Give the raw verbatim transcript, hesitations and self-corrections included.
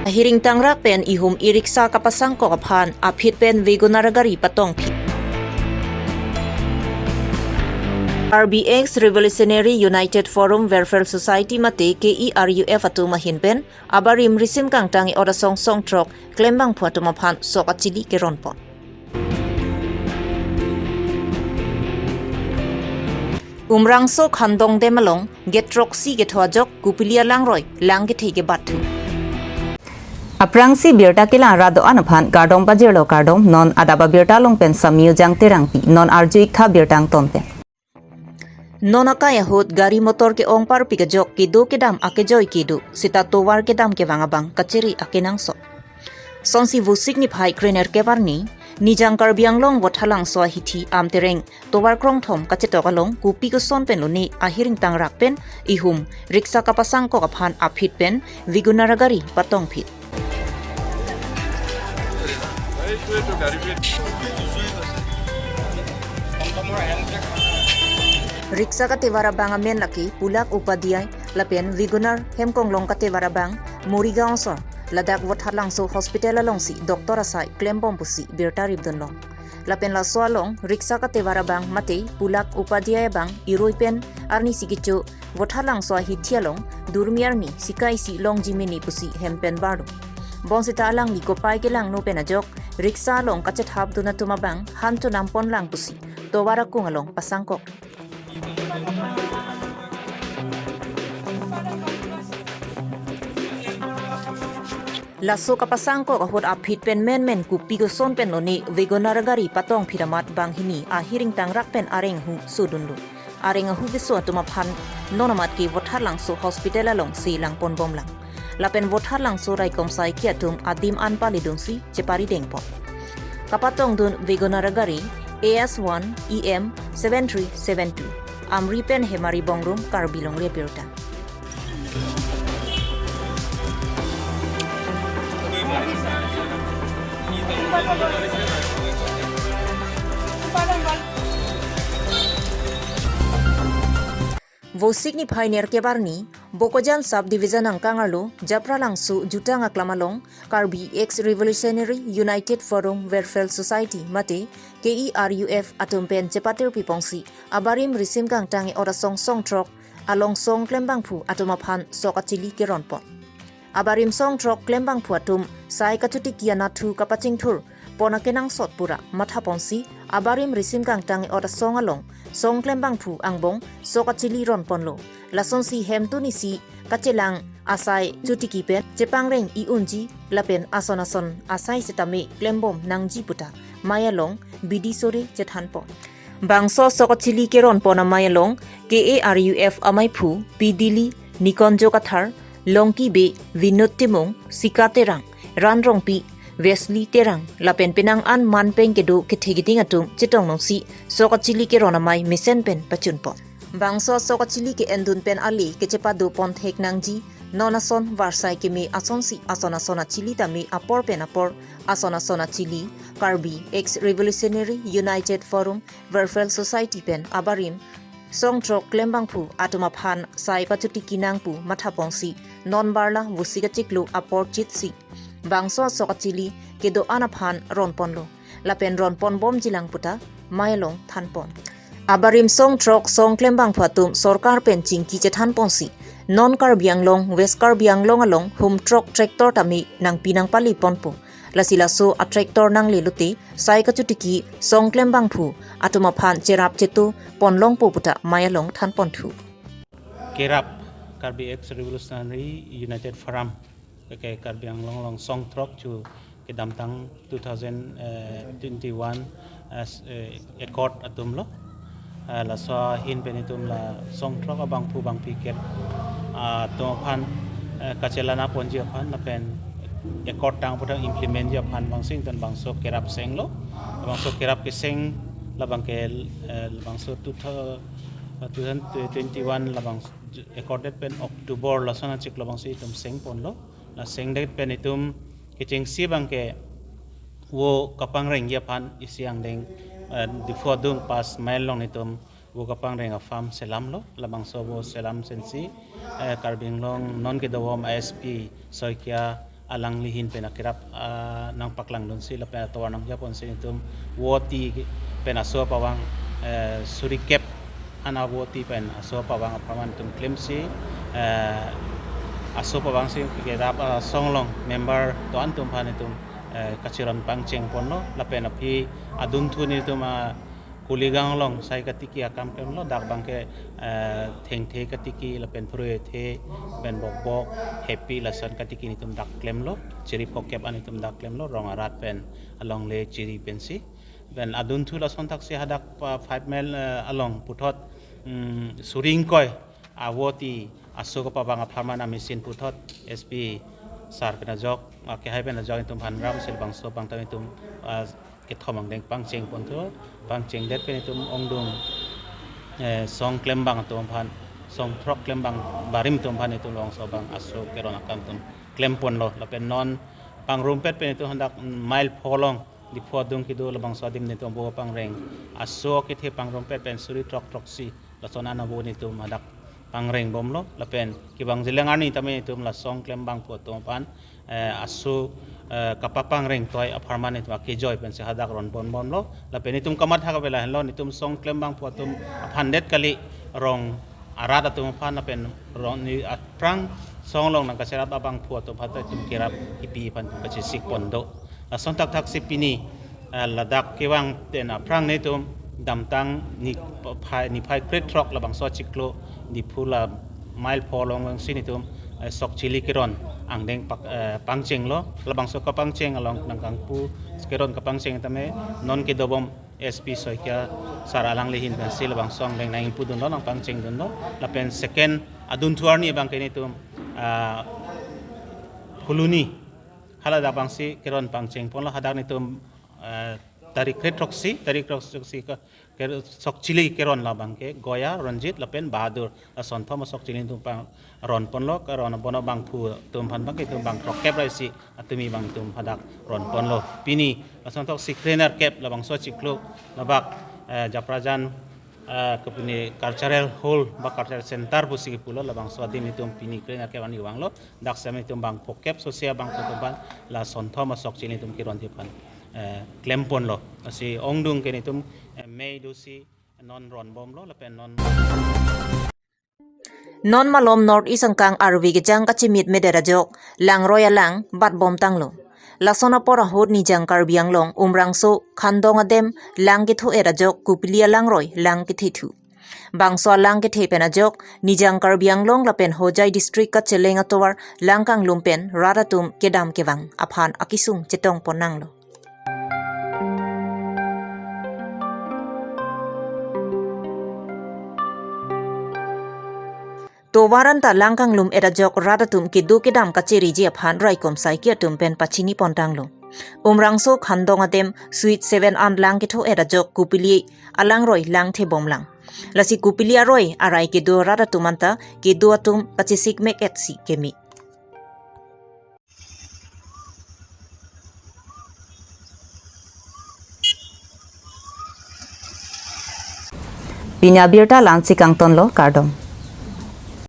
Ahiring tangrak pen ihum e-rickshaw kapasangkok aphan aphi pen WagonR gari patongphit. Karbi Ex Revolutionary United Forum Welfare Society mate K E R U F atum ahin pen abarim risim kangtang e-ot asong song throk klembangphu atum aphan sok achili keronpon. Umrangso Khandongdem along gate throksi ketho ajok kupili alangroi lang kethe kebathu. Aphrangsi birta kelang ra do-an aphan kardom pajirlo kardom, non adap abirta along pen Samiu Jang Terangpi, non arju-ik tha birta angton pen. Non akai ahut gari motor ke-ong parpik ajok kedo kedam akejoi kedo, seta tovar kedam kevang abang kachere akenangsot. Sonsi Vosik niphai krenerkep arni, Nijang Karbi Anglong Vothatlangso ahithi Amtereng tovar krongthom kachetok along kopi koson pen lone ahiring tangrak pen ihum rickshaw kapasangkok aphan aphi pen WagonR gari patongphit. Rickshaw katevar abang amen lake Pulak Upadhyay lapen WagonR hem konglong katevar abang Morigaon asor, ladak Vothatlangso Hospital alongsi doctor asai klembom pusi birta ripdunlong. Lapen laso along rickshaw katevar abang mate Pulak Upadhyay abang irui pen arnisi kecho Vothatlangso ahithi along durmi arni sika isi longji mene pusi hem pen barlo. Bonseta alangli kopai kelangno pen ajok rickshaw along kachethapdun atum abang han chonampon lang pusi tovar akung along pasangkok. Laso kapasangkok ahut aphi pen menmen kopi koson pen lone WagonR gari patongphit amat banghini ahiring tangrak pen areng ahu sodunlo. Areng ahu keso atum aphan non amat ke Vothatlangso Hospital alongsi langponbomlang. Lapen Vothatlangso raikom saiki atum adim an paledunsi cheparidengpon. Kapatongdun WagonR gari A S one E M seven three seven two. Amri pen Hemari Bongrung, Karbi Longri Abirta. Vosik niphai nerkep arni, Bokajan Sub Division angkang arlo, Japralangso Jutang Aklam along, Karbi Ex Revolutionary United Forum Welfare Society mate K E R U F atum pen chepatir pipongsi abarim risim kangtang e-ot asong song throk along song klembangphu atum aphan sok achili keronpon. Abarim song throk klembangphu atum sai kachotiki anatthu kapachingthur pon akenangsot pura mathaponsi abarim risim kangtang e-ot asong along song klembangphu angbong sok achili ronponlo. Lasonsi hemtun isi kachelang asai chotiki pen chepangreng i-unji lapen ason ason asai setame klembom nangji puta mei along bidi sore chethanpon. Bangso sok achili keronpon amei along K A R U F ameiphu P Dili, Nikonjo Kathar, Longki Bey, Vinod Timung, Sika Terang, Ran Rongpi, Wesley Terang lapen penang an manpeng kedo kethe keding atum chetongdunsi sok achili keron amei mesen pen pachunpon. Bangso sok achili ke-endun pen ale kechepado ponthek nangji, non ason varsai keme asonsi ason ason achili tame apor pen apor ason ason achili Karbi Ex Revolutionary United Forum Welfare Society pen abarim song throk klembangphu atum aphan sai pachotiki nang pu mathaponsi non barla Vosik achiklo apor chitsi bangso sok achili kedo-an aphan ronponlo. Lapen ronponbomjilang puta mei along thanpon. Abarim song throk song klembangphu atum sorkar pen chingki chethanponsi non Karbi Anglong, West Karbi Anglong along hum throk tractor tame nangpi nangpaleponpo. Lasi laso a-tractor nangle lote sai kachotiki song klembangphu atum aphan cherap cheto ponlongpo puta mei along thanponthu. Kerap Karbi Ex Revolutionary United Forum, ke Karbi Anglong along song throk chu kedamtang two thousand twenty-one, eh, s-, eh, accord atumlo. Eh, laso ahin pen itum la song throk abangphu bangphi kep, ah, atum aphan, eh, kachelang ponji aphan lapen accord tang pu tang implement ji aphan bangsi ington bangso kerap senglo. Bangso kerap keseng labang ke, eh, bangso two thou-, eh, two thousand twenty-one labang accorded pen October lason achiklo bangsi itum sengponlo. La sengdet pen itum kechengsi abang ke vo kapangrengji aphan isi angdeng, eh, Diphu adung pas mile along itum vo kapangreng a-farm selamlo. Labangso vo selam sensi, eh, Karbi Anglong non kedovom a-S P Saikia alangli ahin pen akirap, ah, nangpaklangdunsi lapen atovar nangjaponsi nelitum voti pen aso pavang, eh, suri kep an voti pen aso pavang apharman nelitum klemsi, eh, aso pavangsi kerap asong along member do-an atum aphan nelitum, eh, kachiron pangcheng ponlo lapen aphi adunthu nelitum, ah, Kuligang along sai katiki akam klemlo, dak abangke, eh, thengthe katiki lapen phurui the pen bokbok hepi lason katiki nelitum dak klemlo, chiri phokep an nelitum dak klemlo, rong arat pen alongle chiri pensi. Pen adunthu lason thaksi hadak pa five mile, eh, along puthot, mm, suri ingkoi avoti aso kapavang apharman a-machine puthot S P sir pen ajok, ah, kehai pen ajok nelitum aphan ramsi labangso abang ta nelitum, ah, kethom angdeng pangcheng ponthu, pangchengdet pen nelitum ongdung, eh, song klembang atum aphan, song throk klembang barim atum aphan nelitum labangso abang aso keron akam atum klem ponlo lapen non pangrumpet pen nelitum hadak mile pho along Diphu adung kedo labangso adim nelitum abo pangreng aso kethe pangrumpet pen suri throk throksi lason an abo nelitum hadak pangreng bomlo lapen kevang jilang arni tame nelitum la song klembangpo atum aphan, eh, aso, eh, kapapangreng toi apharman nelitum akejoi pensi hadak ron pon bomlo lapen nelitum kamatha kave lahenlo, nelitum song klembangpo atum aphan det kali, rong arat atum aphan lapen rong ni aphrang song along nangkacherap abangphu atum aphan ta nelitum kerap kipi aphan nelitum kachesik pon do. Lason thakthaksi pini, eh, ladak kevang pen aphrang nelitum damtang ni phai, ni phai krethrok labangso achiklo Diphu la mile pho along vangsi nelitum, eh, sok chili keron angdeng pak, eh, pangchenglo, labangso kapangcheng along nangkangpu keron kapangcheng tame non kedobom S P Saikia sir alangli ahin pensi labangso angdeng nangpudunlo, nangpangchengdunlo lapen second adunthu arni abangke nelitum, ah, Phuloni haladak abangsi keron pangcheng ponlo, hadak nelitum, eh, tarik kre throksi, tarik kre throksi ke, ke, sok chili keron labangke Goya, Ranjit lapen Bahadur, lason thom asok chili nelitum pang ron ponlo, keron bon abangphu atum aphan abangke nelitum bang throk kep ra isi atumi abang nelitum hadak ron ponlo. Pini lason thaksi krenerkep labangso achiklo labak, eh, Japrajan, eh, kopine cultural hall ba cultural center pusi kepulo, labangso adim nelitum pini krenerkep arni vanglo. Dak sitame nelitum bang phokep sose abangphu atum aphan lason thom asok chili nelitum keron aphan, eh, klem ponlo. Lasi ongdung ke nelitum, eh, mei dosi non ron bomlo lapen non Non malom North East angkang arve kejang kachemitmedet ajok langroi alang bat bomtanglo. Lason apor ahut Nijang Karbi Anglong Umrangso Khandong adem lang ketho-et ajok Kopili alangroi lang kethethu. Bangso alang kethe pen ajok Nijang Karbi Anglong lapen Hojai district kacheleng atovar lang kanglum pen rat atum kedam kevang aphan akesung chetong pon nanglo. Tovar anta lang kanglum-et ajok rat atum kedo kedam kacheriji aphan raikom saiki atum pen pachini pontanglo. Umrangso Khandong adem Suite seven an lang ketho-et ajok Kopili alangroi lang thebomlang. Lasi Kopili aroi arai kedo rat atum anta kedo atum kachesik mek-etsi keme. Pini abirta la-ansi kangtonlo, kardom.